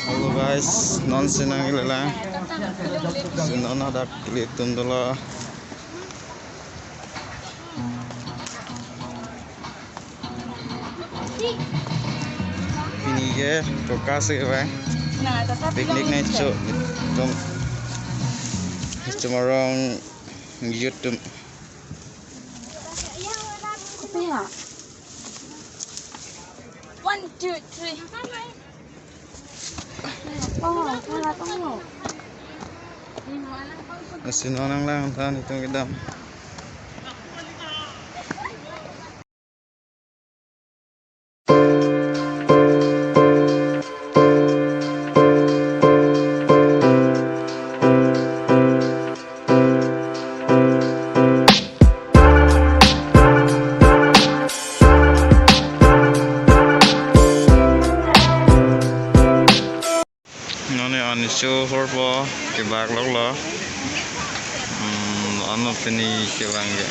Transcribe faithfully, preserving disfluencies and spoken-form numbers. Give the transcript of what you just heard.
Hello guys, non si nangkelelang. Si non hadak ilitum dolo. Pini ke koka si bang. Picnic nangcho. Itum, itum arong youth atum. One, two, three. Oh, salah tunggu. Lasi non nanglangthan itum kedam. Non ne aniso horpo kebak loklo. Hmm, ano pini kevang ke.